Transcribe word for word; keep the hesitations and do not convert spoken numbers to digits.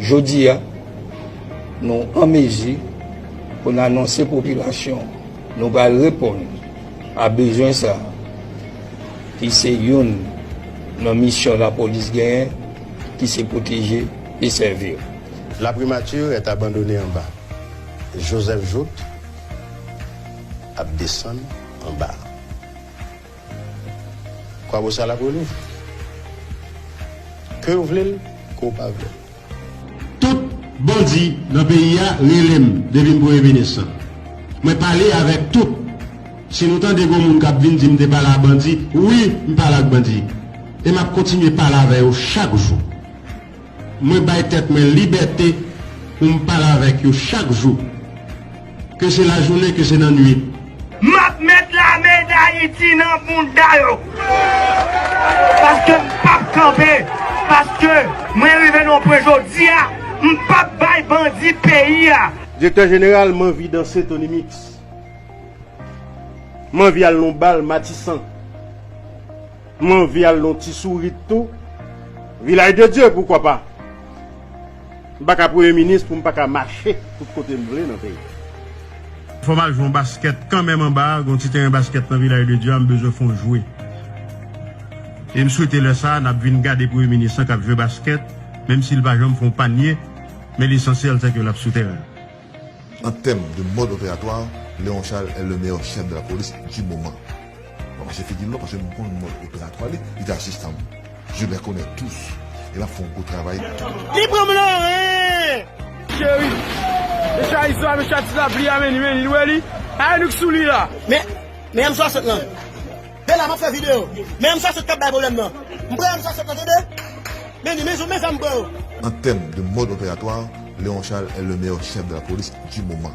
Jodi a, nou an mezi pou n anonse popilasyon nou pral reponn a bezwen sa a, ki se youn nan misyon lapolis genyen, ki se pwoteje e sèvi. La primature est abandonnée en bas. Joseph Jouthe ap desann anba. Kwabosal ap rele w. Ke w vle l, ke w pa vle l. Tout bandi nan peyi a rele m depi m premye minis lan. Mwen pale avèk tout. Si nou tande gon moun k ap vin di m te pale ak bandi, wi, m pale ak bandi. E m ap kontinye pale avè yo chak jou. Mwen bay tèt mwen libète pou m pale avèk yo chak jou. Ke se lajounen, ke se nan nuit. M ap met lame Dayiti nan bounda yo. Paske m p ap kanpe. Paske mwen rive nan yon pwen jodi a, m p ap bay bandi peyi a. Direktè jeneral, m anvi danse Tony Mix. M anvi al nan bal Matisan. M anvi al nan ti sourit tou. Vilaj de Dye, poukwa pa? M pa ka premye minis pou m pa ka mache tout kote m vle nan peyi. Fò m al jwe yon baskèt kanmenm anba a, gon ti teren baskèt nan Vilaj de Dye a, m bezwen fè yon jwe. E m swete lè sa a, n ap vin gade premye minis lan k ap jwe baskèt, menm si l pa janm fè yon panye, men lesansyèl se ke l ap sou teren. En termes de mode opératoire, Léon Charles est le meilleur chef de la police du moment. Mwen mache figi l non, paske m konn mòd operatwa li, li te asistan m. Je les connais tous. E l ap fè yon gwo travay. Li pran m nan ren! Cheri, mesye Ayisyen, mesye ti lapli a, men li, men li, wè li. Ay, nou k sou li la. Men, men M swasant lan. Bela, m ap fè videyo. Men M swasant k ap bay pwoblèm nan. M pran M swasant lan, tande? Men li, men zam, men zam, m pran yo. En termes de mode opératoire, Léon Charles est le meilleur chef de la police du moment.